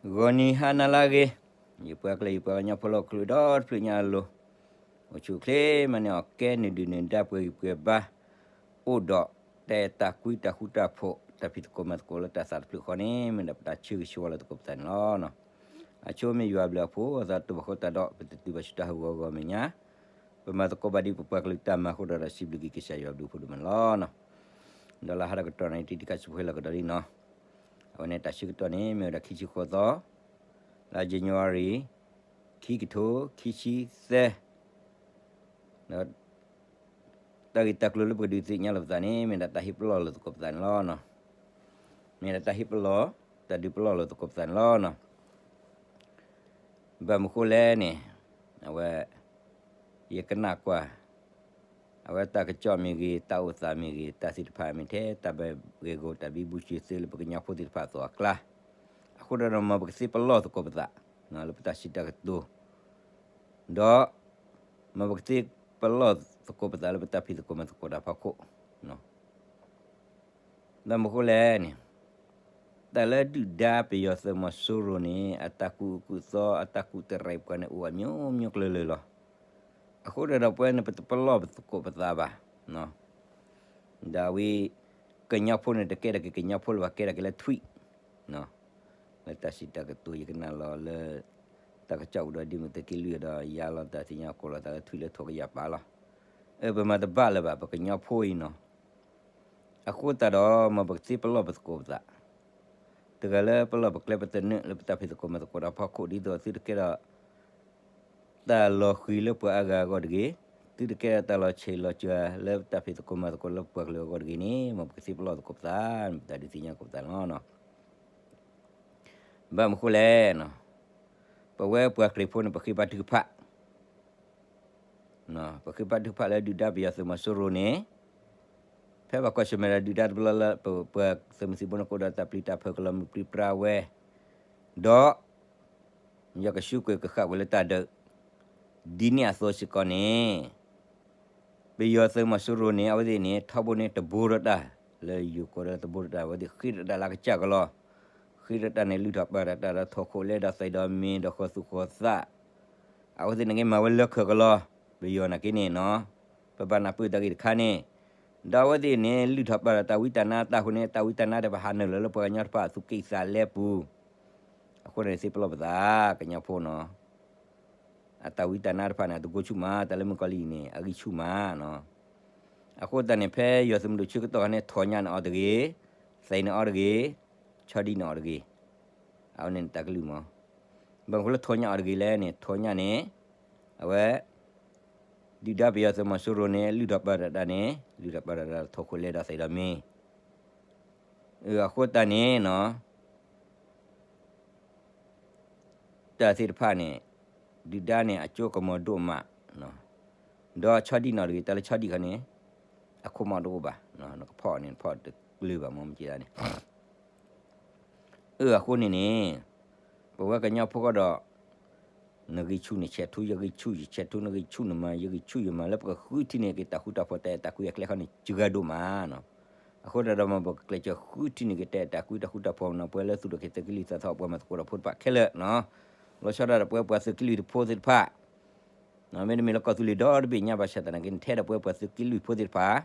ဂီၤနံၤဟါနၤလၢအဂ့ၤ, ယပှၤကလုာ်ယပှၤကညီဖိလၢဟီၣ်ခိၣ်ဒီတဖျၢၣ်ညါအလိၤ, အိၣ်ဆူၣ်အိၣ်ချ့မၤန့ၢ်အီၣ်ကဲ နဒုၣ်နဒါပှဲၤဂံၢ်ပှဲၤဘါ, အိၣ်ဒီးတၢ်အဲၣ်တၢ်ကွံတၢ်ဃူတၢ်ဖိး တၢ်ဖံးသကိးမၤသကိးလၢတၢ်သးတဖျၢၣ်ဃီန့ၣ် မ့ၢ်ဒၣ်ပတၢ်ဆၢဂ့ၤဆၢဝါလၢသကိးပသးန့ၣ်လီၤ. အဆိမ့ၢ်ယွၤအဘျုးအဖှိၣ် အသးတဘၣ်ဃိတၢ်ဒီး ပတတုၤဘၣ်ဆူတၢ်ဟးဂီၤဂီၤမဲာ်ညါ, ပမၤသကိးဘၣ်ဒ်ပပှၤကလုာ်တၢ်မၤအဃိဒီး ဒီးစံးဘျုးက့ၤကစၢ်ယွၤအဘျုးအဖှိၣ်ဒိၣ်မးန့ၣ်လီၤ. ဒီးလၢဟါဒီးကတီၢ်န့ၣ် တံၤတံၤခါဆူးဖိဟဲလီၤကဒီးလံနီၤ, အဝဲန့ၣ်တၢ်ဆၢကတီၢ်န့ၣ် မ့ၢ်ဝဲဒၣ်ခံဆံဃိးသီ လါ January ခံကထိခံဆံသၢ, ဒီး တၢ်ဂ့ၢ်တၢ်ကျိၤလၢပကဒုးသ့ၣ်ညါလိာ်ပသးန့ၣ် မ့ၢ်ဒၣ်တၢ်ဟ့ၣ်ပလီၢ်လိာ်သကိးပသးန့ၣ်လီၤ. မ့ၢ်ဒၣ်တၢ်ဟ့ၣ်ပလီၢ် တၢ်ဒုးပလီၢ်လိာ်သကိးပသးန့ၣ်လီၤ. ဘၣ်မနုၤဃိလဲၣ်န့ၣ်, အဝဲ ယကနၣ်ကွၢ် အဝဲတၢ်ကစီၣ်မ့ၢ်ဂ့ၤ, တၢ်အိၣ်သးမ့ၢ်ဂ့ၤ, တၢ်သ့ၣ်တဖၣ်မ့ၢ်ထဲတၢ်ဘၢဂ့ၢ်ဂီၤ တၢ်ဘံဘူဆံးသုးလၢပကညီဖိသ့ၣ်တဖၣ်အသိးအကျါ, အဃိဒီး မ်ပကသ့ပလီၢ်သကိးပသး လၢပတၢ်စံးတၢ်ကတိၤ, ဒီး မ်ပကသ့ပလီၢ်သကိးပသးလၢပတၢ်ဖံးသကိးမၤသကိးတၢ်ဖီခိၣ် ဘၣ်မနုၤဃိလဲၣ်န့ၣ်, တၢ်လၢဒုၣ်ဒါပယီၤသုးမီၤစိရိၤန့ၣ် အတၢ်ကူၣ်အၢကူၣ်သီ အတၢ်ကူၣ်တရံးပှၤန့ၣ် အိၣ်အမျိုးမျိုးကျၢၤလၢာ်လီၤ. အဃိဒီး ပဝဲန့ၣ် ပတပလီၢ်သကိးပသးဘၣ်. ဒီးဝံၤ ကညီဖိန့ၣ် တကဲထီၣ်က့ၤကညီဖိလၢၤဘၣ် ကဲထီၣ်က့ၤလၢထွံၣ် လၢတၢ်စံးတၢ်ကတိၤ ယကနၣ်လီၤလၢ တၢ်ကစီၣ်အိၣ်ဒီးဒ်မ့ၢ်သုးက့လွံၢ်ဒီး ယါလီၤတၢ်သ့ၣ်ညါကိးလီၤသးလၢထွံၣ်လၢထိးကယၤပာ်လီၤ. အၢ ပမၤတဘၣ်လၢၤဘၣ် ပကညီဖိအံၤနီၤ. အဃိသတးဒီး မ်ပကသ့ပလီၢ်ပသကိးပသး, တဂၤလၢပလီၢ်ပကျဲပသနၢၣ်လၢပတၢ်ဖံးသကိးမၤသကိးတၢ်ဖီခိၣ် ဒ်သိးသုတကဲထီၣ် တၢ်လီၤဃံၤလၢပှၤအါဂၤအဂီၢ်တဂ့ၤ, သုတကဲထီၣ်တၢ်လီၤဆံးလီၤစှၤလၢပတၢ်ဖံးသကိးမၤသကိးလၢပှၤကလုာ်အဂီၢ်တဂ့ၤန့ၣ် မ်ပကသ့ပလီၢ်သကိးပသး ပတၢ်ဒုးသ့ၣ်ညါကိးပသးန့ၣ်လီၤ. ဘၣ်မနုၤဃိလဲၣ်, ပဝဲပှၤခရံာ်ဖိန့ၣ် ပဃ့ဘါထုကဖၣ် ပဃ့ဘါထုကဖၣ်လၢဒုၣ်ဒါပယီၤသုးမီၤစိရိၤန့ၣ်, ဖဲပှၤကွၢ်ဆၢၣ်မဲာ်ဒီးဒုၣ်ဒါတဘျီလၢ ပပှၤသုးမုၢ်သံၣ်ဘိန့ၣ်ကအိၣ်ဒီးတၢ်ပျံၤတၢ်ဖုးကလီၤမုၢ်ပြံပြါဝဲ, ဒီး ယွၤကဆူကွံာ်ကဃၣ်ကွံာ်လၢတၢ်ဒုး, ဒ်န့ၣ်အသိးစ့ၢ်ကီးန့ၣ် ပယီၤသုးမီၤစိရိၤန့ၣ် အဝဲသ့ၣ်န့ၣ် ထီဘိန့ၣ်တဘိထီၣ်တၢ်, လၢယိၤကီၢ်ဒီးတဘိထီၣ်တၢ် အဝဲသ့ၣ်ဃ့ထီၣ်တၢ်လၢအကစၢ်ကလီၤ, ဃ့ထီၣ်တၢ်န့ၣ် လုၢ်ထီၣ်ပာ်ထီၣ်တၢ်ဒီးထိၣ်ခိၣ်လဲဒီးသံးဒီးမ့ၢ်ဒီးဃီၤသူၣ်ဃီၤသး, အဝဲသ့ၣ်န့ၣ်က့ၤမၤဝဲလၢခၢၣ်ကလီၤ, ပယီၤနာ်က့န့ၣ်နီၤ, ပဘၣ်နၢ်ပၢၢ်တၢ်ဂ့ၢ်တခါန့ၣ်, ဒီးအဝဲသ့ၣ်န့ၣ် လုၢ်ထီၣ်ပာ်ထီၣ်တၢ်ဝံတၢ်နါတၢ်ဃိန့ၣ် တၢ်ဝံတၢ်နါတဖၣ်ဟးနုာ်လီၤလၢပှၤကညီတဖၣ်အသူၣ်ကံၢ်သးလဲပူၤ, အဃိန့ၣ်သ့ပလီၢ်ပသး ကညီဖိနီၤ အတၢ်ဝံတၢ်နါတဖၣ်န့ၣ် အတဂိၢ်ဆူၣ်မး, တၢ်လၢမုၣ်ကီၤလံၢ်အံၤန့ၣ် အဂံၢ်ဆူၣ်မးနီၤ. အဃိသတးန့ၣ် ဖဲယွၤသုးမုၢ်ဒိၣ်ဆၢကတီၢ်ခါန့ၣ် ထိၣ်ညၣ်န့ၣ်အီၤတဂ့ၤ, သံးန့ၣ်အီၤတဂ့ၤ, ဆီဒံၣ်န့ၣ်အီၤတဂ့ၤ, အဝဲန့ၣ်တၢ်ကလုၢ်မး. ဘၣ်မနုၤဃိလၢထိၣ်ညၣ်အီၤတဂ့ၤလဲၣ်န့ၣ် ထိၣ်ညၣ်န့ၣ် အဝဲ ဒုၣ်ဒါပယီၤသုးမီၤစိရိၤန့ၣ် လုၢ်ထီၣ်ပာ်ထီၣ်တၢ်န့ၣ် လုၢ်ထီၣ်ပာ်ထီၣ်တၢ်ဒီးထိၣ်ခိၣ်လဲဒီးသံးဒီးမ့ၢ် အဃိသတးန့ၣ်နီၤ တၢ်သ့ၣ်တဖၣ်န့ၣ် ဒုၣ်ဒါန့ၣ် အကၠိကမီၤဒိၣ်မး, ဒီးဆီဒံၣ်န့ၣ်တဂ့ၤ, တၢ်လၢဆီဒံၣ်ခါန့ၣ် အခိၣ်မီၣ်တအိၣ်ဘၣ်, နကဖီၣ်န့ၣ် နဖီၣ်တကျၢၤဘၣ်မ့ၢ်မ့ၢ်က့ဒၣ်န့ၣ် အဃိန့ၣ်န့ၣ် ပဝဲကညီဖိကီၢ်ဒီး နဂံၢ်ဆူၣ်န့ၣ်ဆဲးထူ, ယဂံၢ်ဆူၣ်ယဆဲးထူ, နဂံၢ်ဆူၣ်နမၤ, ယဂံၢ်ဆူၣ်ယမၤ, လၢပကဃုထံၣ်န့ၢ်က့ၤတၢ်ဃူတၢ်ဖိးတၢ်အဲၣ်တၢ်ကွံအကျဲခါန့ၣ် စှၤဒိၣ်မးနီၤ. အဃိသတးဒီး မ်ပကကျဲးစၢးဃုထံၣ်န့ၢ်က့ၤတၢ်အဲၣ်တၢ်ကွံတၢ်ဃူတၢ်ဖိးနီၤ ပဝဲလၢသူၣ်ထီၣ်က့ၤသုးက့လွံၢ်သးထီၣ်ပှၤမၤသကိးတၢ်ဖိတဖၣ်ခဲလၢာ်နီၤ. လီၤဆီဒၣ်တၢ်ပဝဲပှၤသုးက့လွံၢ်တဖိသ့ၣ်တဖၣ် မ့တမ့ၢ်လၢကီၢ်သူလ့ၤဒီတဘ့ၣ်ညါဘၣ်ဆၣ်သနာ်က့န့ၣ် ထဲဒၣ်ပဝဲပှၤသုးက့လွံၢ်ဖိသ့ၣ်တဖၣ်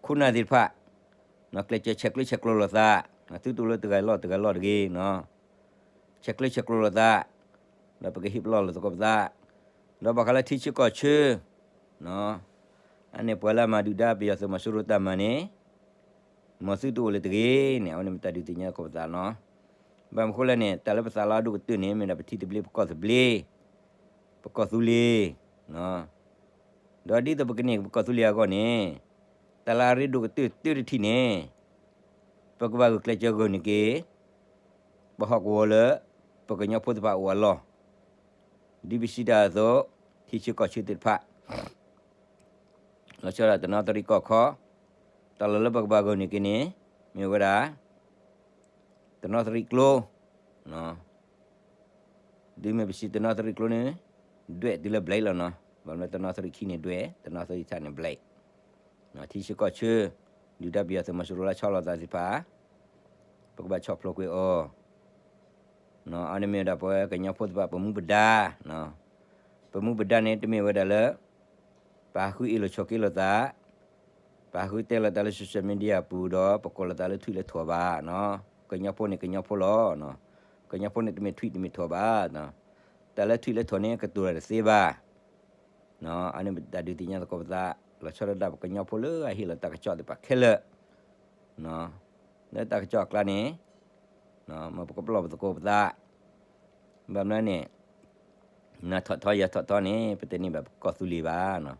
ခိၣ်နၢ်သ့ၣ်တဖၣ် ကျဲးစၢးဆဲးကျၢဆဲးကျိးလိာ်သး, သုတအိၣ်လၢတဂၤလီၢ်တဂၤလီၢ်တဂ့ၤနီၤ, ဆဲးကျၢဆဲးကျိးလိာ်သး, ဒီးပကဟ့ၣ်ပလီၢ်လိာ်သကိးပသး, ဒီးဘၣ်ဃးလၢထံဆၢကီၢ်ဆၢ အန့ၣ်ပှၤလၢအမၤဒုၣ်ဒါပယီၤသုးမီၤစိရိၤတၢ်မၤန့ၣ် မ်သုတအိၣ်လၢၤတဂ့ၤန့ၣ် အဝဲန့ၣ်မ့ၢ်တၢ်ဒုးသ့ၣ်ညါသကိးပသးနီၤ. ဘၣ်မနုၤဃိလဲၣ်န့ၣ် တၢ်လၢပသးလီအဒိၣ်ကတၢၢ်န့ၣ် မ့ၢ်ဒၣ်ပထံသဘျ့ပကီၢ်သဘျ့ ပကီၢ်သူလ့ၤ ဒီးဒ်သိးပကန့ၢ်ပကီၢ်သူလ့ၤအဂီၢ်န့ၣ် တၢ်လၢအရ့ဒိၣ်ကတၢၢ်တၢတထံၣ်န့ၣ် ပကဘၣ်ဂုာ်ကျဲးစၢးဂုာ်န့ၢ်က့ၤ ပဟီၣ်ကဝီၤလၢ ပကညီဖိသ့ၣ်တဖၣ်အအိၣ်အလီၢ် ဒ်ပစံးတၢ်အသိး ထံဆၢကီၢ်ဆၢသ့ၣ်တဖၣ် လီၤဆီဒၣ်တနီသရံၣ်ကီၢ်ခီ, တၢ်လီၢ်လၢပကဘၣ်ဂုာ်န့ၢ်က့ၤန့ၣ် မ့ၢ်ဝဲဒၣ် တနီသရံၣ်ကျိ ဒ်မ့ၢ်ပစံးတနီသရံၣ်ကျိန့ၣ် ဒွဲၣ်တုၤလၢဘျဲးလီၤနီၤ. ဘၣ်မနုၤလၢတနီသရံၣ်ခံန့ၣ်ဒွဲၣ်, တနီသရံၣ်သၢန့ၣ်ဘျဲး, ထံဆၢကီၢ်ဆၢ ဒုၣ်ဒါပယီၤသုးမီၤစိရိၤလၢဆီလီၤသးသ့ၣ်တဖၣ် ပကဘၣ်ဆီၣ်ဖျိးကွံာ်အီၤ အန့ၣ်မ့ၢ်ဝဲဒၣ်ပဝဲကညီဖိသ့ၣ်တဖၣ် ပမူပဒါ, ပမူပဒါန့ၣ် တမ့ၢ်ဝဲဒၣ်လၢ ပဟးဃုအ့ၣ်လိာ်ဆိးက့လိာ်သး, ပဟးဃုတဲလိာ်သးလၢ social media အပူၤဒီး ပကိးလိာ်သးလၢထွံၣ်လၢထိးဘၣ်. ကညီဖိန့ၣ်ကညီဖိလီၤ. ကညီဖိန့ၣ်တမ့ၢ်ထွံၣ်တမ့ၢ်ထိးဘၣ်. တၢ်လၢထွံၣ်လၢထိးန့ၣ် ကတိၤတၢ်တသ့ဘၣ်. အန့ၣ်ပတၢ်ဒုးသ့ၣ်ညါသကိးပသး, လီၤဆီဒၣ်တၢ်ပကညီဖိလၢအဟ့ၣ်လီၤတၢ်ကစီၣ်သ့ၣ်တဖၣ်ခဲလၢာ်, လၢတၢ်ကစီၣ်အကျါန့ၣ်, မ်ပကပလီၢ်ပသကိးပသး, ဘၣ်မနုၤန့ၣ်, နၤထီၣ်ထီယၤထီၣ်ထီန့ၣ် ပတန့ၢ်ဘၣ်ပကီၢ်သူလ့ၤဘၣ်.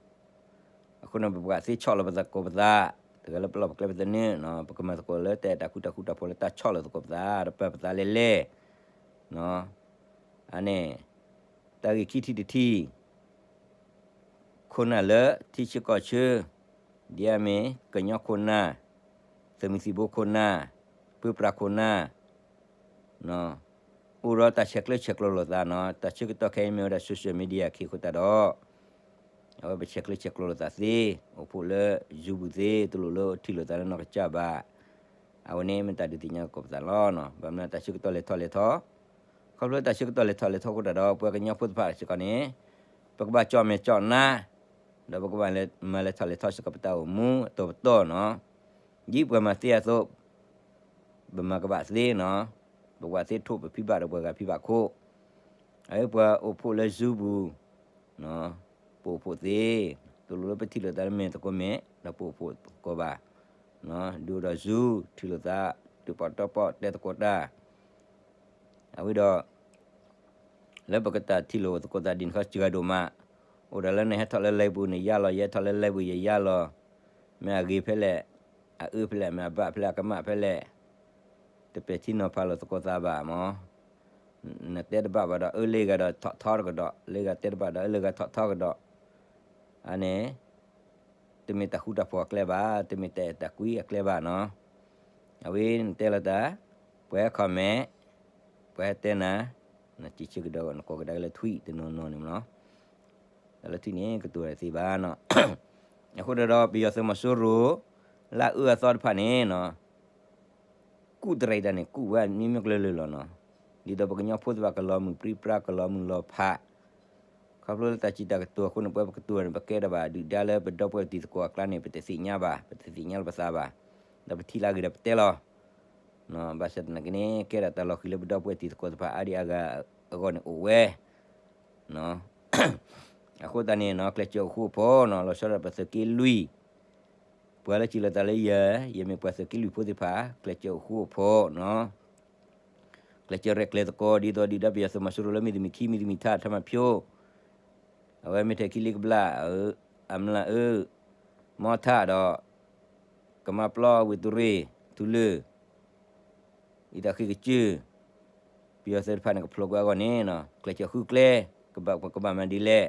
အဃိန့ၣ် ပပှၤသ့ဆီၣ်လီၤပသကိးပသး, တဂၤလၢပလီၢ်ပကျဲပသနၢၣ်, ပကမၤသကိးလၢတၢ်အဲၣ်တၢ်ကွံတၢ်ဃူတၢ်ဖိးလၢတၢ်ဆီၣ်လီၤသကိးပသး ဒီးပာ်ပသးလဲၢ်လဲၢ် အန့ၣ်, တၢ်ဂ့ၢ်ခံထံၣ်တထံၣ်, ခိၣ်နၢ်လၢထံဆၢကီၢ်ဆၢ, ဒ်အမ့ၢ်ကညီခိၣ်နၢ်, သုးမုၢ်သံၣ်ဘိခိၣ်နၢ်, ပၢပြးခိၣ်နၢ်, အိၣ်ဒီးတၢ်ဆဲးကျၢဆဲးကျိးလိာ်သးန့ၣ်, တၢ်ဆၢကတီၢ်ခဲအံၤမ့ၢ်ဝဲဒၣ် social media ခံအဃိသတးဒီး အဝဲပဆဲးကျၢဆဲးကျိးလိာ်သးသ့, အိၣ်ဖှိၣ်လၢ Zoom ပူၤသ့, တလိၣ်လၢထံၣ်လိာ်သးလၢနီၢ်ကစၢ်ဘၣ်. အဝဲန့ၣ်မ့ၢ်တၢ်ဒုးသ့ၣ်ညါသကိးပသးလီၤ. ဘၣ်မနုၤတၢ်ဆၢကတီၢ်လဲၤထီၣ်လဲၤထီ, ခီဖျိတၢ်ဆၢကတီၢ်လဲၤထီၣ်လဲၤထီအဃိသတးဒီး ပှၤကညီဖိသ့ၣ်တဖၣ်စ့ၢ်ကီးန့ၣ်, ပကဘၣ်ကၠီၣ်မဲာ်ကၠီၣ်နါ, ဒီးပကဘၣ်မၤလဲၤထီၣ်လဲၤထီစ့ၢ်ကီးပတၢ်အိၣ်မူအတီၤပတီၢ်န့ၣ်, ဒ်ပှၤမၤသ့အသိး ပမၤကဘၣ်သ့န့ၣ်, ပဝဲသ့ထိၣ်ပဖံးဘၣ်ဒီးပှၤဂၤဖံးဘၣ်ခိၣ်, အပှၤအိၣ်ဖှိၣ်လၢ Zoom ပူၤ, ပအိၣ်ဖှိၣ်သ့, တလိၣ်လၢပထံၣ်လိာ်သးလၢမဲာ်သကိးမဲာ် ဒီးပအိၣ်ဖှိၣ်သကိးဘၣ်, ဒုးအိၣ်ဒီး Zoom ထံၣ်လိာ်သး, ဒုးပီၣ်တီပီၣ်တဲသကိးတၢ်, အဝဲဒီး လၢပကတၢ်ထံၣ်လိာ်သကိးသးဒ်န့ၣ်ခီစှၤဒိၣ်မး, အိၣ်ဒီးလၢနဟဲထီၣ်လၢ live ပူၤန့ၣ် ယၤလီၤ, ယဟဲထီၣ်လၢ live ပူၤ ယယၤလီၤ, မ့ၢ်အဂ့ၤဖဲလဲၣ်, အအၢဖဲလဲၣ်, မ့ၢ်အဘၣ်ဖဲလဲၣ်, အကမၣ်ဖဲလဲၣ်, တပဲာ်ထံနီၤဖးလိာ်သကိးသးဘၣ်မး, နတဲတဘၣ်ဘၣ်ဒီး အၢလၢဂၤဒီးထီၣ်ထီတကဒီး, လၢဂၤတဲတဘၣ်ဒီး အၢလၢဂၤထီၣ်ထီကဒီး, အန့ၣ် တမ့ၢ်တၢ်ဃူတၢ်ဖိးအကျဲဘၣ်, တမ့ၢ်တၢ်အဲၣ်တၢ်ကွံအကျဲဘၣ်န့ၣ်, အဝဲနတဲလိာ်သး, ပှၤဟဲ comment, ပှၤဟဲတဲနၤ, နစံးဆၢကဒီး နကိးကဒါက့ၤလၢထွံၣ်တနီၤနီၤန့ၣ်မး, တၢ်လၢထွံၣ်န့ၣ် ကတိၤတၢ်သ့ဘၣ်န့ၣ်, အဃိဒီး ပယီၤသုးမီၤစိရိၤ လၢအအၢအသီတဖၣ်န့ၣ် ကူၣ်တရံးတၢ်န့ၣ် ကူၣ်ဝဲမံမံကျၢၤလၢာ်လီၤန့ၣ်, ဒ်သိးပကညီဖိသ့ၣ်တဖၣ်ကလီၤမုၢ်ပြံပြါ ကလီၤမုၢ်လီၤဖး, ခီဖျိလၢတၢ်စံးတၢ်ကတိၤအဃိန့ၣ် ပဝဲပကတိၤန့ၣ် ပကဲထီၣ်ဘၣ်ဒုၣ်ဒါလၢပဒီပုၢ်ဝဲၢ်တံၤသကိးအကျါန့ၣ် ပတသ့ၣ်ညါဘၣ်, ပတသ့ၣ်ညါလၢပသးဘၣ်, ဒီးပထံၣ်လၢအဂ့ၤဒီးပတဲလီၤ, ဘၣ်ဆၣ်သနာ်က့န့ၣ် ကဲဒၣ်တၢ်လီၤဃံၤလၢပဒီပုၢ်ဝဲၢ်တံၤသကိးတဖၣ်အါဒံအါဂၤအဂီၢ်န့ၣ်အိၣ်ဝဲ အဃိသတးန့ၣ် ကျဲးစၢးအိၣ်ဃူအိၣ်ဖိးန့ၣ် လီၤဆီဒၣ်ပသုးက့လွံၢ်, ပှၤလၢစံးလီၤသးလၢယဲ, ယမ့ၢ်ပှၤသုးက့လွံၢ်ဖိသ့ၣ်တဖၣ် ကျဲးစၢးအိၣ်ဃူအိၣ်ဖိးန့ၣ်, ကျဲးစၢးရဲၣ်ကျဲၤသကိး ဒ်သိးဒုၣ်ဒါပယီၤသုးမီၤစိရိၤလၢမ့ၢ်တမံၤခံမံၤတမံၤထါ ထါမၤဖၠိ, အဝဲမ့ၢ်ထဲခံလံကဘျၣ်, အမျၢ်အၢ, မီထါဒီး ကမါပျီဝ့ၢ်တရ့ၣ် ထူလၢၢ် အံၤတၢ်ဃ့ကစၢၢ်, ပယီၤသုးတဖၣ်န့ၣ် ကဖျိးကွံာ်အဂီၢ်န့ၣ် ကျဲးစၢးဃုကျဲ, ကဘၣ်မၤဒ်လဲၣ်,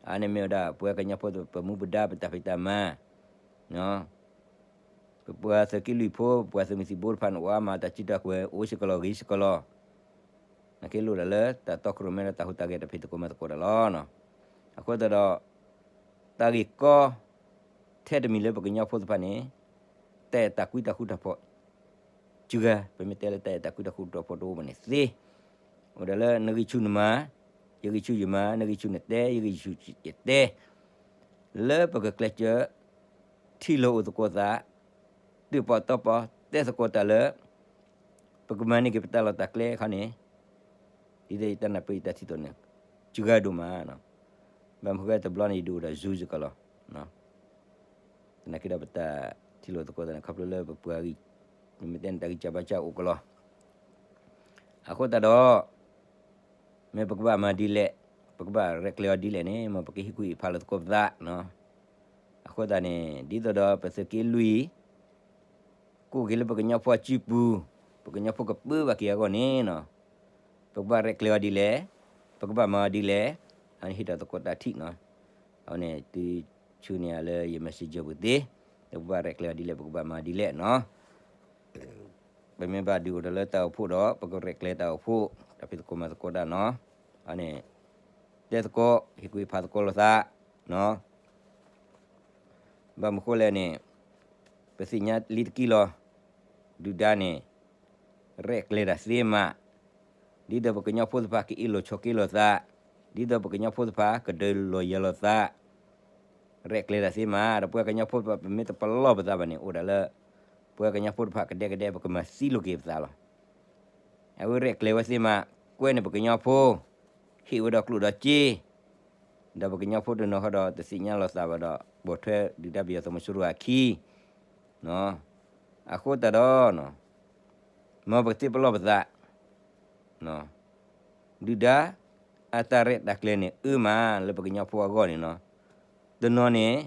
အန့ၣ်မ့ၢ်ဝဲဒၣ် ပဝဲကညီဖိပမူပဒါပတၢ်ဖံးတၢ်မၤ, ပပှၤသုးက့လွံၢ်ဖိ ပပှၤသုးမုၢ်သံၣ်ဘိတဖၣ်န့ၣ် အိၣ်အါမးတၢ်စုတၢ်ကဝဲၤ အိၣ်စ့ၢ်ကီးလီၤ ဂ့ၤစ့ၢ်ကီးလီၤ, နကလိၣ်ဒၣ်လၢတၢ်တီခိၣ်ရိၣ်မဲဒီးတၢ်ဟူးတၢ်ဂဲၤတၢ်ဖံးသကိးမၤသကိးတၢ်လီၤ. အဃိသတးဒီး တၢ်ဂ့ၢ်ကီ ထဲတမံၤလၢပကညီဖိသ့ၣ်တဖၣ်န့ၣ် တၢ်အဲၣ်တၢ်ကွံတၢ်ဃူတၢ်ဖိး စှၤ, ပမ့ၢ်တဲလၢတၢ်အဲၣ်တၢ်ကွံတၢ်ဃူတၢ်ဖိးတအိၣ်ဘၣ်န့ၣ်သ့, အိၣ်ဒီးလၢနဂံၢ်ဆူၣ်နမၤ, ယဂံၢ်ဆူၣ်ယမၤ, နဂံၢ်ဆူၣ်နတဲ, ယဂံၢ်ဆူၣ်ယတဲ, လၢပကကျဲးစၢး ထံၣ်လိာ်အိၣ်သကိးသး, ဒုးပီၣ်တီပီၣ်တဲသကိးတၢ်လၢ ပကမၤန့ၢ်က့ၤပတၢ်လီၢ်တၢ်ကျဲအခါန့ၣ်, ဒ်သိးယတၢ်နၢ်ပၢၢ်ယတၢ်ထံၣ်သးန့ၣ် စှၤဒိၣ်မး, ဘၣ်မနုၤဃိတဘျီန့ၣ် ယဒုးအိၣ်ဒီး Zoom စ့ၢ်ကီးလီၤ. သနာ်က့ဒီးပတၢ်ထံၣ်လိာ်သကိးသးန့ၣ် ခီဖျိလၢပပှၤဂံၢ်, မ့ၢ်တဲန့ၣ်တၢ်ဂံၢ်စၢ်ဘါစၢ်အိၣ်ကလီၤ. အဃိသတးဒီး မ့ၢ်ပကဘၣ်မၤဒ်လဲၣ်, ပကဘၣ်ရဲၣ်ကျဲၤအီၤဒ်လဲၣ်န့ၣ် မ်ပကဟ့ၣ်ကူၣ်ဟ့ၣ်ဖးလိာ်သကိးပသး, အဃိသတးန့ၣ် ဒ်သိးဒီးပသုးက့လွံၢ် ကိးက့ၤလၢပကညီဖိအစုပူၤ, ပကညီဖိကပၢဘၣ်က့ၤအဂီၢ်န့ၣ်, ပကဘၣ်ရဲၣ်ကျဲၤအီၤဒ်လဲၣ်, ပကဘၣ်မၤအီၤဒ်လဲၣ်, အန့ၣ်ဟ့ၣ်ဒီးသကိးတၢ်ထံၣ်န့ၣ်, အဝဲန့ၣ်တုၤဆူန့ၢ်လၢယ messenger ပူၤသ့, ဒီးပကဘၣ်ရဲၣ်ကျဲၤအီၤဒ်လဲၣ်, ပကဘၣ်မၤအီၤဒ်လဲၣ်န့ၣ် ပမ့ၢ်ဘၣ်ဒုးအိၣ်ဒီးလၢတၢ်အိၣ်ဖှိၣ်ဒီး ပကရဲၣ်ကျဲၤတၢ်အိၣ်ဖှိၣ်, တၢ်ဖံးသကိးမၤသကိးတၢ်န့ၣ်, အန့ၣ် တဲသကိး ဟ့ၣ်ကူၣ်ဟ့ၣ်ဖးသကိးလိာ်သး, ဘၣ်မနုၤဃိလဲၣ်န့ၣ်, ပသ့ၣ်ညါလံတက့ၢ်လီၤ, ဒုၣ်ဒါန့ၣ် ရဲၣ်ကျဲၤတၢ်သ့မး, ဒ်သိးပကညီဖိသ့ၣ်တဖၣ်ကအ့ၣ်လိာ်ဆိးက့လိာ်သး, ဒ်သိးပကညီဖိသ့ၣ်တဖၣ်ကဒုးလိာ်ယၤလိာ်သး, ရဲၣ်ကျဲၤတၢ်သ့မး, ဒီးပှၤကညီဖိသ့ၣ်တဖၣ် ပမ့ၢ်တပလီၢ်ပသးဘၣ်န့ၣ် အိၣ်ဒၣ်လၢ ပှၤကညီဖိတဖၣ်ကဒဲကဒဲ ပကမၤသံလိာ်က့ၤပသးလီၤ. အဝဲရဲၣ်ကျဲၤဝဲသ့မး, ကွဲန့ၣ်ပကညီဖိ, ဟ့ၣ်ဝဲဒီးကျိၣ်ဒီးစ့, ဒီးပကညီဖိတနီၤဃီဒီးတသ့ၣ်ညါလီၤသးဘၣ်ဒီး ပိာ်ထွဲဒုၣ်ဒါပယီၤသုးမီၤစိရိၤအခံ, အဃိသတးဒီး မ်ပကသ့ပလီၢ်ပသး, ဒုၣ်ဒါအတၢ်ရဲၣ်တၢ်ကျဲၤန့ၣ် အၢမးလၢပကညီဖိအဂီၢ်န့ၣ်လီၤ. တနီၤန့ၣ်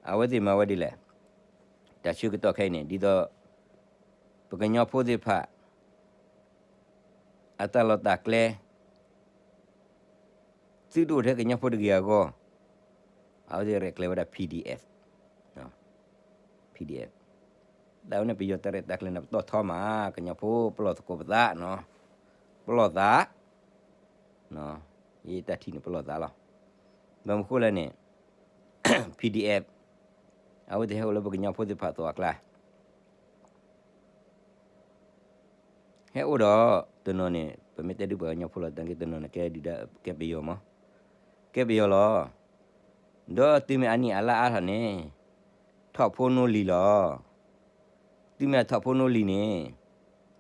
အဝဲသ့ၣ်မၤဝဲဒ်လဲၣ်, တၢ်ဆၢကတီၢ်ခဲအံၤန့ၣ် ဒ်သိး ပကညီဖိသ့ၣ်တဖၣ် အတၢ်လီၢ်တၢ်ကျဲ သုတအိၣ်ထဲကညီဖိတဂ့ၤအဂီၢ်, အဝဲသ့ၣ်ရဲၣ်ကျဲၤဝဲဒၣ် PDF, PDF, တၢ်ဝဲန့ၣ်ပယီၤတၢ်ရဲၣ်တၢ်ကျဲၤန့ၣ် ပတီၢ်ထီမး, ကညီဖိပလီၢ်သကိးပသး, ပလီၢ်သး, ယတၢ်ထံၣ်န့ၣ်ပလီၢ်သးလီၤ. ဘၣ်မနုၤဃိလဲၣ်န့ၣ် PDF အဝဲသ့ၣ်ဟဲအိၣ်လၢပကညီဖိသ့ၣ်တဖၣ်အကျါ ဟဲအိၣ်ဒီး တနီၤန့ၣ် ပမ့ၢ်တဲဒုးပှၤကညီဖိလီၤ, တၢ်က့တနီၤန့ၣ် ကဲဒုၣ်ဒါ ကဲပယီၤမး, ကဲပယီၤလီၤ. ဒီးတုၤမ့ၢ်အနံၣ်အလါအါထီၣ်န့ၣ် ထီၣ်ဖိနီၣ်လံၤလီၤ. တုၤမ့ၢ်အထီၣ်ဖိနီၣ်လံၤန့ၣ်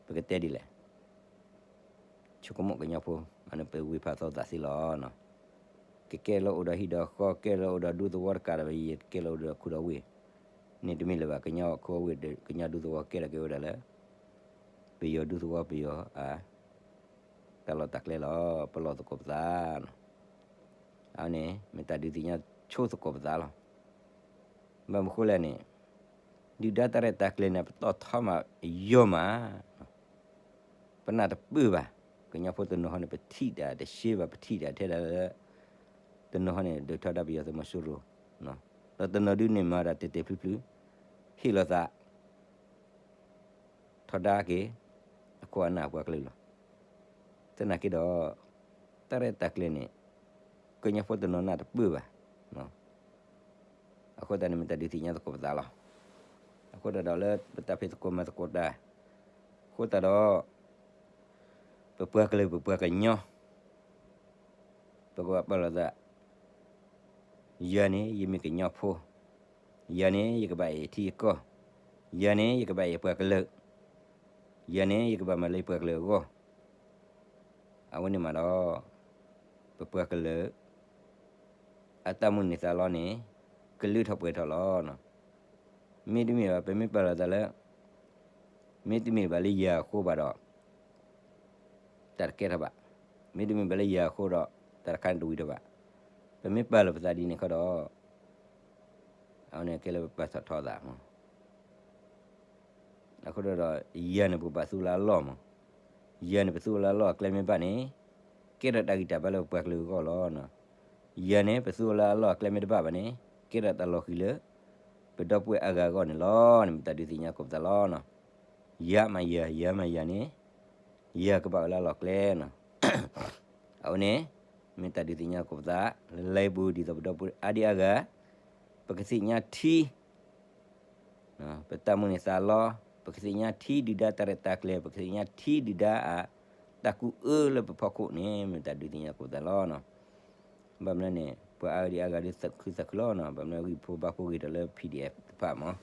ပကတဲဒ်လဲၣ်, ဆိကမိၣ်ကညီဖိ မ့ၢ်ပဝ့ၢ်ဖးသီသးသ့လီၤ. ကကဲလၢအိၣ်ဒီးဟံၣ်ဒီးဃီ, ကဲလၢအိၣ်ဒီးဒူသဝီတကးဒီး ယကဲလၢအိၣ်ဒီးခိၣ်ဒီးဝ့ၢ်, န့ၣ်တမ့ၢ်လၢၤဘၣ်, ကညီခိၣ်ဝ့ၢ် ကညီဒူသဝီကဲထီၣ်က့ၤဝဲဒၣ်လၢ ပယီၤဒူသဝီပယီၤအ တၢ်လီၢ်တၢ်ကျဲလီၤ, ပလီၢ်သကိးပသး, အဝဲန့ၣ် မ့ၢ်တၢ်ဒုးသ့ၣ်ညါဆိသကိးပသးလီၤ. ဘၣ်မနုၤဃိလဲၣ်န့ၣ် ဒုၣ်ဒါတၢ်ရဲၣ်တၢ်ကျဲၤန့ၣ် ပတီၢ်ထီမးယိာ်မး, ပနၢ်တပၢၢ်ဘၣ်, ကညီဖိတနီၤဃီန့ၣ် ပထံၣ်တၢ်တရှဲဘၣ်, ပထံၣ်တၢ်ထဲဒၣ်လၢ တနီၤဃီန့ၣ် ဒုးထီဒါပယီၤသုးမီၤစိရိၤ, ဒီးတနီၤဒုးန့ၣ်မၤဒၣ်တဲာ်တဲာ်ဖျုးဖျုး, ဟ့ၣ်လီၤသး ထီဒါက့ၤ အခိၣ်အနၢ်အပှၤကလုာ်လီၤ. သနာ်က့ဒီး တၢ်ရဲၣ်တၢ်ကျဲၤန့ၣ် ကညီဖိတနီၤနၢ်တပၢၢ်ဘၣ်, အဃိသတးန့ၣ် မ့ၢ်တၢ်ဒုးသ့ၣ်ညါသကိးပသးလီၤ. အဃိသတးဒီးလၢပတၢ်ဖံးသကိးမၤသကိးတၢ်, အဃိသတးဒီး ပပှၤကလုာ်ပပှၤကညီ ပကဘၣ်ပာ်လီၤသး, ယၤန့ၣ် ယမ့ၢ်ကညီဖိ, ယၤန့ၣ် ယကဘၣ်အဲၣ်ထံအကီၢ်, ယၤန့ၣ် ယကဘၣ်အဲၣ်ပှၤကလုာ်, ယၤန့ၣ် ယကဘၣ်မၤလၢပှၤကလုာ်အဂီၢ်, အဝဲန့ၣ်မးဒီး ပပှၤကလုာ် အတၢ်မုၢ်န့ၢ်သးလီန့ၣ် ကလုၢ်ထီၣ်ပှဲၤထီၣ်လီၤ. မ့တမ့ၢ်ဘၣ် ပမ့ၢ်ပာ်လီၤသးလၢ မ့တမ့ၢ်ဘၣ်လၢယၤအဃိဘၣ်ဒီး တၢ်တကဲထီၣ်ဘၣ်, မ့တမ့ၢ်ဘၣ်လၢယၤအဃိဒီး တၢ်တခါန့ၣ်တဝံၤထီၣ်ဘၣ်. ပမ့ၢ်ပာ်လီၤပသးဒ်န့ၣ်ခီဒီး အဝဲန့ၣ်ကဲလၢပပာ်ထီၣ်ထီသးမး အဃိဒီး ယၤန့ၣ် ပကဘၣ်သူလၢအလီၢ်မး, ယၤန့ၣ် ပသူလၢအလီၢ်အကျဲမ့ၢ်ဘၣ်န့ၣ် ကဲထီၣ်တၢ်ဂံၢ်တၢ်ဘါလၢပပှၤကလုာ်အဂီၢ်လီၤ. ယၤန့ၣ် ပသူလၢအလီၢ်အကျဲမ့ၢ်တဘၣ်ဘၣ်န့ၣ် ကဲထီၣ်တၢ်လီၤဃံၤလၢ ပဒီပုၢ်ဝဲၢ်အါဂၤအဂီၢ်န့ၣ်လီၤန့ၣ် မ့ၢ်တၢ်ဒုးသ့ၣ်ညါသကိးပသးလီၤ. ယၤမၤယၤ ယၤမၤယၤန့ၣ် ယၤကဘၣ်အိၣ်လၢအလီၢ်ကျဲန့ၣ် အဝဲန့ၣ် မ့ၢ်တၢ်ဒုးသ့ၣ်ညါသကိးပသး လၢလၢပူၤဒ်သိးပဒီပုၢ်ဝဲၢ်အါဒံအါဂၤ ပကသ့ၣ်ညါထံ ပတၢ်မုၢ်န့ၢ်သးလီ, ပကသ့ၣ်ညါထံဒုၣ်ဒါတၢ်ရဲၣ်တၢ်ကျဲၤ, ပကသ့ၣ်ညါထံဒုၣ်ဒါအတၢ်ကူၣ်အၢလၢပဖီခိၣ်န့ၣ် မ့ၢ်တၢ်ဒုးသ့ၣ်ညါသကိးပသးလီၤ. ဘၣ်မနုၤန့ၣ် ပှၤအါဒံအါဂၤဒုးသးခုသးခုလီၤ. ဘၣ်မနုၤဂံၢ်ဖိဘါဖိဂ့ၤဒီးလၢ PDF တဖၣ်မး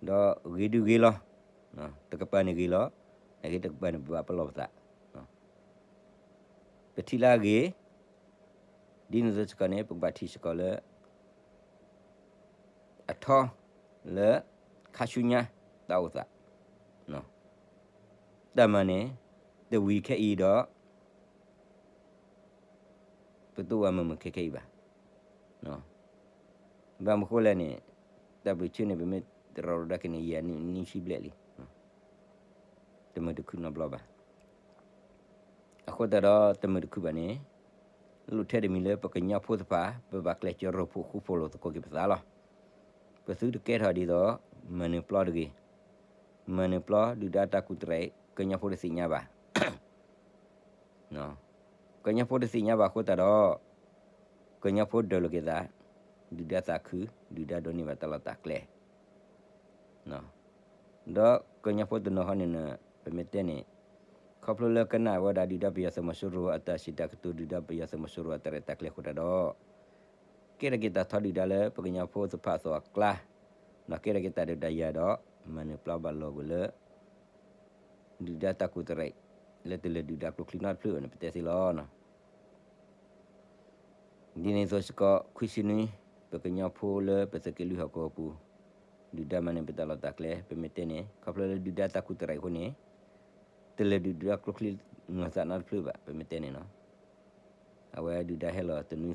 ဒီးဂ့ၤဒုးဂ့ၤလီၤ, တကပၤန့ၣ်ဂ့ၤလီၤ, နာ်က့တကပၤန့ၣ် ပဘၣ်ပလီၢ်ပသး, ပထံၣ်လၢအဂ့ၤ, ဒ်န့ၣ်အသိးစ့ၢ်ကီးန့ၣ် ပကဘၣ်ထံၣ်စ့ၢ်ကီးလၢ အထီလၢခါဆူညါတၢ်အိၣ်သး, တၢ်မၤန့ၣ် တဝံၤခဲအံၤဒီး ပတအိၣ်ဝဲမုာ်မုာ်ခဲခဲအံၤဘၣ်. ဘၣ်မနုၤဃိလဲၣ်န့ၣ် တၢ်ဘျုးဆၢန့ၣ် ပမ့ၢ်တရီၤရီၤဒၣ်က့ၤန့ၣ် ယၤနံၣ်နွံဆံဘျဲၣ်လံ, တမုာ်တခုနီတဘျီဘၣ်. အဃိသတးဒီးတမုာ်တခုဘၣ်န့ၣ် လိၣ်ထဲတမံၤလၢပကညီဖိသ့ၣ်တဖၣ် ပဘၣ်ကျဲးစၢးရိဖှိၣ်ဃူဖိးလိာ်သကိးက့ၤပသးလီၤ. ပသုတကဲထီၣ်ဒ်သိး မၤနၢၤပျီတဂ့ၤ, မၤနၢၤပျီဒုၣ်ဒါတၢ်ကူၣ်တရဲး ကညီဖိတသ့ၣ်ညါဘၣ် ကညီဖိတသ့ၣ်ညါဘၣ်အဃိသတးဒီး ကညီဖိဒၢးလိာ်က့ၤသး, ဒုၣ်ဒါသးခု, ဒုၣ်ဒါဒိးန့ၢ်ဘၣ်တၢ်လီၢ်တၢ်ကျဲ, ဒီးကညီဖိတနီၤဟီန့ၣ် ပမ့ၢ်တဲန့ၣ် ခီ ခီဖျိလၢကနၣ်ဝဲဒၣ်ဒုၣ်ဒါပယီၤသုးမီၤစိရိၤအတၢ်စံးတၢ်ကတိၤ ဒုၣ်ဒါပယီၤသုးမီၤစိရိၤအတၢ်ရဲၣ်တၢ်ကျဲၤအဃိတၢ်ဒီး ကဲထီၣ်က့ၤတၢ်ထီဒုၣ်ဒါလၢပကညီဖိသ့ၣ်တဖၣ်အသိးအကျါ, ဒီးကဲထီၣ်က့ၤတၢ်ဒုးတၢ်ယၤဒီး မၤနၢၤပျီဘၣ်လီၤကွံာ်လၢ ဒုၣ်ဒါတၢ်ကူၣ်သရံး လၢတလၢၤဒုၣ်ဒါကျိချံနီတဖျၢၣ်န့ၣ် ပတဲသ့လီၤ. ဒ်န့ၣ်အသိးစ့ၢ်ကီး ခွံဆံနွံ ပကညီဖိလၢပသုးက့လွံၢ်ဟီၣ်ကဝီၤပူၤ ဒုၣ်ဒါမၤန့ၢ်ပတၢ်လီၢ်တၢ်ကျဲ ပမ့ၢ်တဲန့ၣ် ခီဖျိလၢဒုၣ်ဒါတၢ်ကူၣ်သရံးအဃိန့ၣ် တလၢၤဒုၣ်ဒါကျိချံနီတဖျၢၣ်ဘၣ် ပမ့ၢ်တဲန့ၣ်နီၤ. အဝဲဒုၣ်ဒါဟဲလီၤတနွံဃီ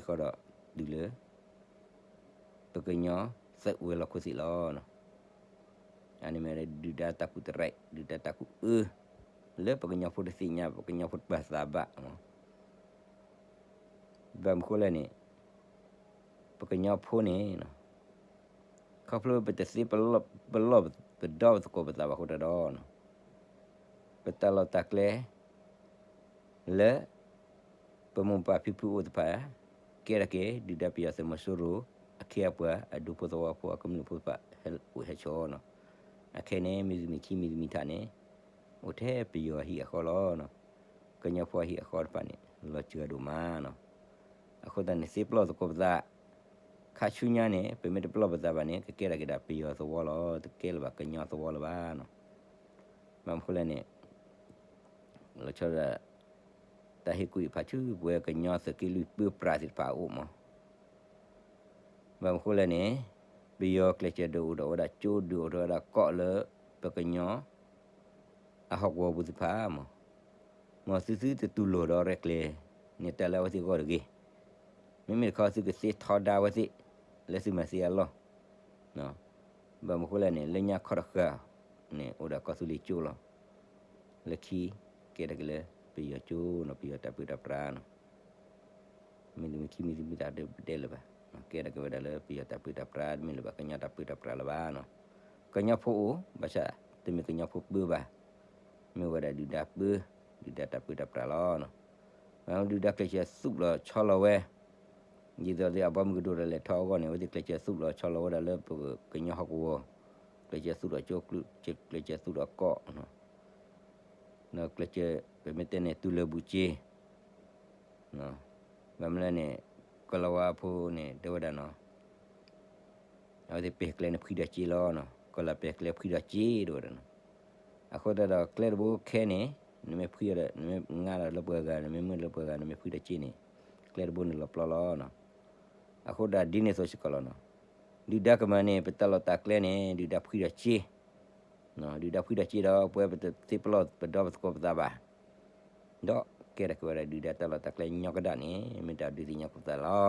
ဒီး တုၤလၢ ပကညီသုးဝဲၤလီၢ်ခိၣ်သ့ၣ်လီၤ. အန့ၣ်မ့ၢ်ဒုၣ်ဒါတၢ်ကူၣ်သရံး ဒုၣ်ဒါတၢ်ကူၣ်အၢ လၢပကညီဖိတသ့ၣ်ညါ ပကညီဖိတပာ်သးဘၣ် ဘၣ်မနုၤဃိလဲၣ်န့ၣ် ပကညီဖိန့ၣ် ခီဖျိပတသ့ပလီၢ်ပဒီပသကိးပသးဘၣ်အဃိတၢ်ဒီး ပတၢ်လီၢ်တၢ်ကျဲ လၢ ပမိၢ်ပၢ်ဖံဖုအိၣ်တဖၣ် ကဲထီၣ်က့ၤ ဒုၣ်ဒါပယီၤသုးမီၤစိရိၤ အခ့အပှၤ အဒူဖိသဝီဖိ အကမျၢၢ်ဖိတဖၣ် ဟဲအိၣ်ဟဲဆိးနီၤ. အခဲန့ၣ် မ့ၢ်သုးမုၢ်ခံ မ့ၢ်သုးမုၢ်ထးန့ၣ် အိၣ်ထဲပယီၤအဟံၣ်အဃီလီၤ. ကညီဖိအဟံၣ်အဃီတဖၣ်န့ၣ် လီၤစှၤဒိၣ်မးနီၤ. အဃိသတးန့ၣ် သ့ပလီၢ်သကိးပသး ခါဆူညါန့ၣ် ပမ့ၢ်တပလီၢ်ပသးဘၣ်န့ၣ် ကကဲထီၣ်က့ၤဒၣ်ပယီၤသဝီလီၤ. တကဲလၢၤဘၣ်ကညီသဝီလၢၤဘၣ်နီၤ. ဘၣ်မနုၤဃိလဲၣ်န့ၣ် လီၤဆီဒၣ် တၢ်ဟ့ၣ်ကူၣ်ဟ့ၣ်ဖးဆူပဝဲကညီသုးက့လွံၢ်ပၢပြးသ့ၣ်တဖၣ်အအိၣ်မး. ဘၣ်မနုၤဃိလဲၣ်န့ၣ် ပယီၤကျဲးစၢးဒုးအိၣ်ထီၣ်ဝဲဒၣ်ကၠိ ဒုးအိၣ်ထီၣ်ဝဲဒၣ်ကီးလၢ ပကညီ အဟီၣ်ကဝီၤပူၤသ့ၣ်တဖၣ်မး. မ်သုသုတတူၢ်လိာ်ဒီးရဲၣ်ကျဲၤန့ၣ် တၢ်လၢအဝဲသ့ၣ်အဂီၢ်တဂ့ၤ. မ့မ့ၢ်တခီသုကသ့ထီဒါဝဲသ့ၣ် လၢသုမၤသ့အလီၢ် ဘၣ်မနုၤဃိလဲၣ်န့ၣ် လၢညါခီတဃၣ်န့ၣ် အိၣ်ဒီးကီၢ်သူလ့ၤကၠိလီၤ. လၢခံ ကဲထီၣ်က့ၤလၢပယီၤကၠိနီၤ ပယီၤတၢ်ပၢတၢ်ပြးနီၤ. မ့ၢ်တမ့ၢ်ခံမံၤတမံၤတၢ်ဒုးပတဲလၢၤဘၣ်. ကဲထီၣ်က့ၤဝဲဒၣ်လၢပယီၤတၢ်ပၢတၢ်ပြး တမ့ၢ်လၢၤဘၣ်ကညီတၢ်ပၢတၢ်ပြးလၢၤဘၣ်နီၤ. ကညီဖိအိၣ် ဘၣ်ဆၣ် တမ့ၢ်ကညီဖိပၢဘၣ်. မ့ၢ်ဝဲဒၣ်ဒုၣ်ဒါပၢ ဒုၣ်ဒါတၢ်ပၢတၢ်ပြးလီၤ. ဒုၣ်ဒါကျဲးစၢးသူၣ်လီၤဆီလီၤဝဲ ဒ်သိးအဘီမုၢ်ကဒိၣ်ဒီးလဲၤထီၣ်အဂီၢ်န့ၣ် အဝဲသ့ၣ်ကျဲးစၢးသူၣ်လီၤဆီလီၤဝဲဒၣ်လၢပကညီဟီၣ်ကဝီၤ, ကျဲးစၢးသူၣ်လီၤကၠိ ကျဲးစၢးသူၣ်လီၤကီး, ဒီးကျဲးစၢး ပမ့ၢ်တဲန့ၣ် တူၢ်လၢာ်ဘူၣ်စ့, ဘၣ်မနုၤလဲၣ်န့ၣ် ကီၢ်လၤဝါဖိန့ၣ် တဲဝဲဒၣ်နီၤ အဝဲသ့ၣ်ပှဲၤကျဲန့ၣ် ဖှံဒီးစ့လီၤနီၤ, ကီၢ်လၤပှဲၤကျဲဖှံဒီးစ့ တဲဝဲဒၣ်နီၤ. အဃိသတးဒီး ကျဲတဘိခဲန့ၣ် နမ့ၢ်ဖှံဒီး နမ့ၢ်ငါဒီးလၢပှၤဂၤ နမ့ၢ်မုာ်လၢပှၤဂၤ နမ့ၢ်ဖှံဒီးစ့န့ၣ် ကျဲတဘိန့ၣ်လီၤပျီလီၤနီၤ. အဃိသတးဒ်န့ၣ်အသိးစ့ၢ်ကီးလီၤနီၤ. ဒုၣ်ဒါကမၤန့ၣ် ပတၢ်လီၢ်တၢ်ကျဲန့ၣ် ဒုၣ်ဒါဖှံဒီးစ့ ဒုၣ်ဒါဖှံဒီးစ့ဒီး ပဝဲပတသ့ပလီၢ်ပဒီပသကိးပသးဘၣ်. ဒီးကဲထီၣ်က့ၤဝဲဒၣ်ဒုၣ်ဒါတၢ်လီၢ်တၢ်ကျဲညီကဒၣ်န့ၣ် မ့ၢ်တၢ်ဒုးသ့ၣ်ညါကိးပသးလီၤနီၤ. ဘၣ်မ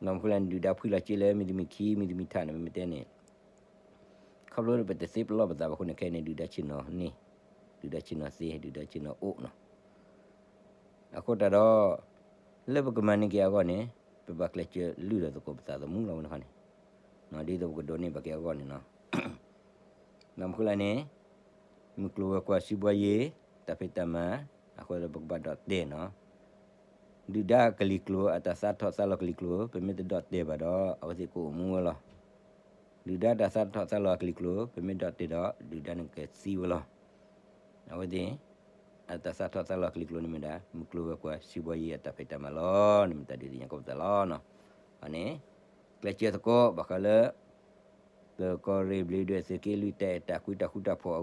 နုၤဃိလဲၣ်န့ၣ် ဒုၣ်ဒါဖှံလီၤစ့လၢမ့ၢ်တမ့ၢ်ခံ မ့ၢ်တမ့ၢ်ထးန့ၣ် မ့မ့ၢ်တဲန့ၣ် ခီဖျိပတသ့ပလီၢ်ပသးဘၣ်အဃိန့ၣ် ခဲအံၤန့ၣ် ဒုၣ်ဒါဆ့ၣ်နီၤန့ၢ်, ဒုၣ်ဒါဆ့ၣ်နီၤသ့ ဒုၣ်ဒါဆ့ၣ်နီၤအိၣ်နီၤ. အဃိသတးဒီး လၢပကမၤန့ၢ်က့ၤအဂီၢ်န့ၣ် ပဘၣ်ကျဲးစၢးလုၢ်ဒီးသကိးပသးသမူလီၤဝဲန့ၣ်ခီန့ၣ်, ဒ်သိးပကဒိးန့ၢ်ဘၣ်က့ၤအဂီၢ်န့ၣ်နီၤ. ဘၣ်မနုၤဃိလဲၣ်န့ၣ် မုၢ်ကျိၤဝဲၤကွာ် စံးဘှီယ့ၤ တၢ်ဖံးတၢ်မၤ အဃိဒီးပကဘၣ်ဒီးတဲာ်နီၤ. ဒုၣ်ဒါကလံၤကျိၤ အတၢ်သးထီၣ်သးလီၤကလံၤကျိၤ ပမ့ၢ်တဒီးတဲာ်ဘၣ်ဒီး အဝဲသ့ၣ်ကအိၣ်မူဝဲလီၤ. ဒုၣ်ဒါတၢ်သးထီၣ်သးလီၤကလံၤကျိၤ ပမ့ၢ်ဒီးတဲာ်ဒီး ဒုၣ်ဒါန့ၣ်ကသံဝဲလီၤ. အဝဲသ့ၣ် အတၢ်သးထီၣ်သးလီၤကလံၤကျိၤန့ၣ်မ့ၢ်ဒၣ် မုၢ်ကျိၤဝဲၤကွာ် စံးဘှီယ့ၤ အတၢ်ဖံးတၢ်မၤလီၤ. န့ၣ်မ့ၢ်တၢ်ဒုးသ့ၣ်ညါကိးပသးလီၤနီၤ. အန့ၣ် ကျဲးစၢးသကိး ဘၣ်ဃးလၢ ပကီၢ်ရ့ၣ်ဘျ့းဒွဲၣ်သုးက့လွံၢ် တၢ်အဲၣ်တၢ်ကွံတၢ်ဃူတၢ်ဖိးအ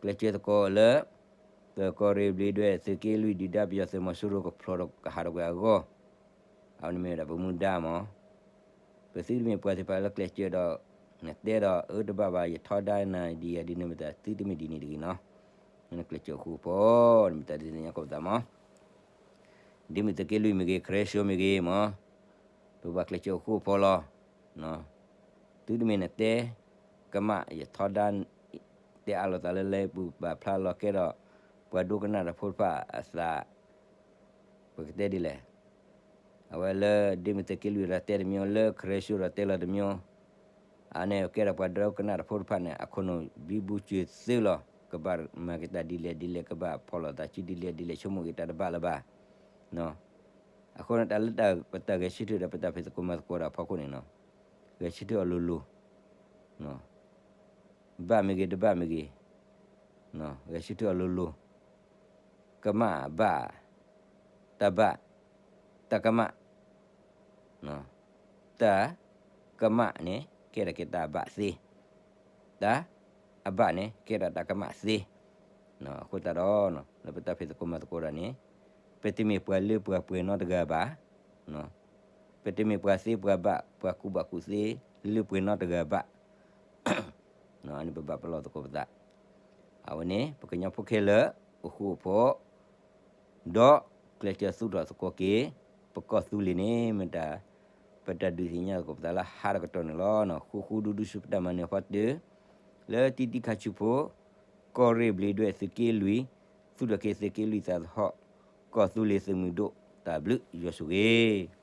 ဂီၢ်, ကျဲးစၢးသကိးလၢ ပကီၢ်ရ့ၣ်ဘျ့းဒွဲၣ်သုးက့လွံၢ် ဒုၣ်ဒါပယီၤသုးမီၤစိရိၤကဖျိးဒီးကဟးထီၣ်ကွံာ်အဂီၢ်, အဝဲန့ၣ်မ့ၢ်ဝဲဒၣ်ပမူဒါမး. ပသုတမ့ၢ်ပှၤသ့ၣ်တဖၣ်လၢကျဲးစၢးဒီး နတဲဒီးအၢတဘၣ်ဘၣ် ယထီဒါနၤဒ်အံၤဒ်န့ၣ်မ့ၢ်တၢ်သုတမ့ၢ်ဒ်န့ၣ်တဂ့ၤနီၤ. ကျဲးစၢးဃူဖိး န့ၣ်မ့ၢ်တၢ်ဒုးသ့ၣ်ညါကိးပသးမး. ဒ်မ့ၢ်သုးက့လွံၢ်မ့ၢ်ဂ့ၤ ကရၢၡိမ့ၢ်ဂ့ၤမး, ပဘၣ်ကျဲးစၢးအိၣ်ဃူအိၣ်ဖိးလီၤ. သုတမ့ၢ်နတဲ ကမၣ်ယထီဒါ တဲအါလိာ်သးလၢလၢပူၤ ပာ်ဖျါလီၤကဲဒီး ပှၤဒိကနၣ်တၢ်ဖိတဖၣ်အသး ပကတဲဒ်လဲၣ်. အဝဲလၢဒ်မ့ၢ်သုးက့လွံၢ်ဒီးတဲတမံၤ လၢကရၢၡိဒီးတဲလီၤတမံၤ, အန့ၣ်ကဲဒီးပှၤဒိကနၣ်တၢ်ဖိတဖၣ်န့ၣ် အခိၣ်နူာ်ဘံဘူစၢၤသုလီၤ. ကဘၣ်မၤက့ၤတၢ်ဒ်လဲၣ်ဒ်လဲၣ် ကဘၣ်ဖီၣ်လိာ်သးဆူဒ်လဲၣ်ဒ်လဲၣ် ဆိကမိၣ်က့ၤတၢ်တဘၣ်လၢၤဘၣ်. အဃိန့ၣ် တၢ်လၢပတၢ်ဂဲၤဆၢထၢၣ်ဒီးပတၢ်ဖံးသကိးမၤသကိးဒီးအဖီခိၣ်န့ၣ်နီၤ, ဂဲၤဆၢထၢၣ်အီၤလိၤလိၤ, ဘၣ်မ့ၢ်ဂ့ၤတဘၣ်မ့ၢ်ဂ့ၤ, ဂဲၤဆၢထၢၣ်အီၤလိၤလိၤ, ကမၣ်အဘၣ်, တၢ်ဘၣ်, တၢ်ကမၣ်, တၢ်ကမၣ်န့ၣ် ကဲထီၣ်က့ၤတၢ်ဘၣ်သ့, တၢ်အဘၣ်န့ၣ် ကဲထီၣ်တၢ်ကမၣ်သ့. အဃိသတးဒီး လၢပတၢ်ဖံးသကိးမၤသကိးတၢ်န့ၣ် ပတမ့ၢ်ပှၤလၢပှၤပှဲၤနီတဂၤဘၣ်, ပတမ့ၢ်ပှၤသ့ပှၤဘၣ် ပှၤကူၣ်ဘၣ်ကူၣ်သ့ လၢပှဲၤနီတဂၤဘၣ်. အန့ၣ်ပဘၣ်ပလီၢ်သကိးပသး, အဝဲန့ၣ် ပကညီဖိခဲလၢာ်အိၣ်ဃူအိၣ်ဖိး ဒီးကျဲးစၢးသူၣ်ထီၣ်သကိးက့ၤ ပကီၢ်သူလ့ၤန့ၣ် မ့ၢ်တၢ် ပတၢ်ဒုးသ့ၣ်ညါသကိးပသးလၢဟါတကတီၢ်န့ၣ်လီၤ. ဃူဃူဒူဒူဆူပတၢ်မၤနၢၤဖီတၢၢ် လၢတံတံခါဆူဖိ ကီၢ်ရ့ၣ်ဘျံးဒွဲၣ်သုးက့လွံၢ် သူၣ်ထီၣ်က့ၤသုးက့လွံၢ်သးသဟီၣ် ကီၢ်သူလ့ၤသုးမုၢ်ဒိၣ် တၢ်ဘျုးယွၤဆိၣ်ဂ့ၤ